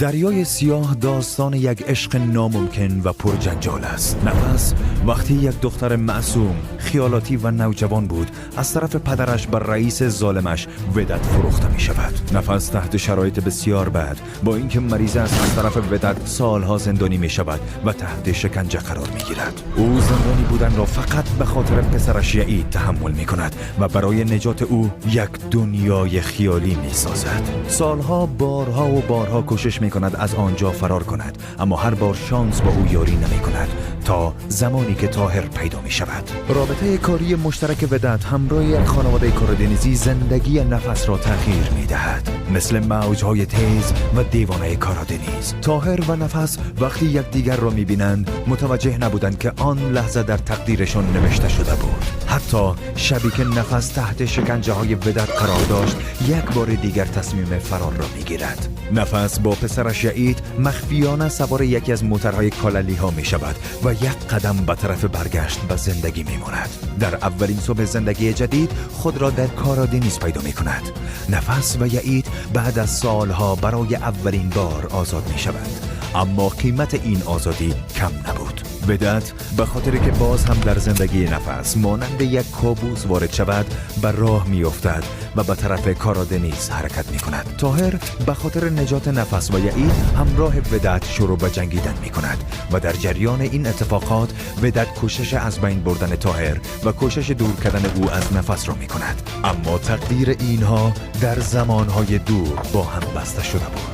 دریای سیاه داستان یک عشق ناممکن و پرجنجال است. نفس وقتی یک دختر معصوم، خیالاتی و نوجوان بود، از طرف پدرش بر رئیس ظالمش ودت فروخته می شود. نفس تحت شرایط بسیار بد، با اینکه مریض است، از طرف ودت سالها زندانی می شود و تحت شکنجه قرار می گیرد. او زندانی بودن را فقط به خاطر پسرش یعید تحمل می کند و برای نجات او یک دنیای خیالی می سازد. سالها، بارها و بارها کوشش می کند از آنجا فرار کند، اما هر بار شانس با او یاری نمی کند تا زمانی که طاهر پیدا می شود. رابطه کاری مشترک ودت همراه یک خانواده کارادنیزی زندگی نفس را تغییر می دهد، مثل موجهای تیز و دیوانه کارادنیز. طاهر و نفس وقتی یکدیگر را می بینند، متوجه نبودند که آن لحظه در تقدیرشان نوشته شده بود. حتی شبی که نفس تحت شکنجه های ودت قرار داشت، یک بار دیگر تصمیم فرار را می گیرد. نفس با پسرش یعید مخفیانه سوار یکی از موترهای کالالی ها می شود و یک قدم به طرف برگشت به زندگی می ماند. در اولین صبح زندگی جدید، خود را در کارادنیز پیدا می کند. نفس و یعید بعد از سالها برای اولین بار آزاد می شوند، اما قیمت این آزادی کم نبود. ودت به خاطر که باز هم در زندگی نفس مانند یک کابوس وارد شود، به راه می افتد و به طرف کارادنیز حرکت می کند. طاهر به خاطر نجات نفس و یعید همراه ودت شروع به جنگیدن می کند و در جریان این اتفاقات، ودت کوشش از بین بردن طاهر و کوشش دور کردن او از نفس را می کند. اما تقدیر اینها در زمانهای دور با هم بسته شده بود.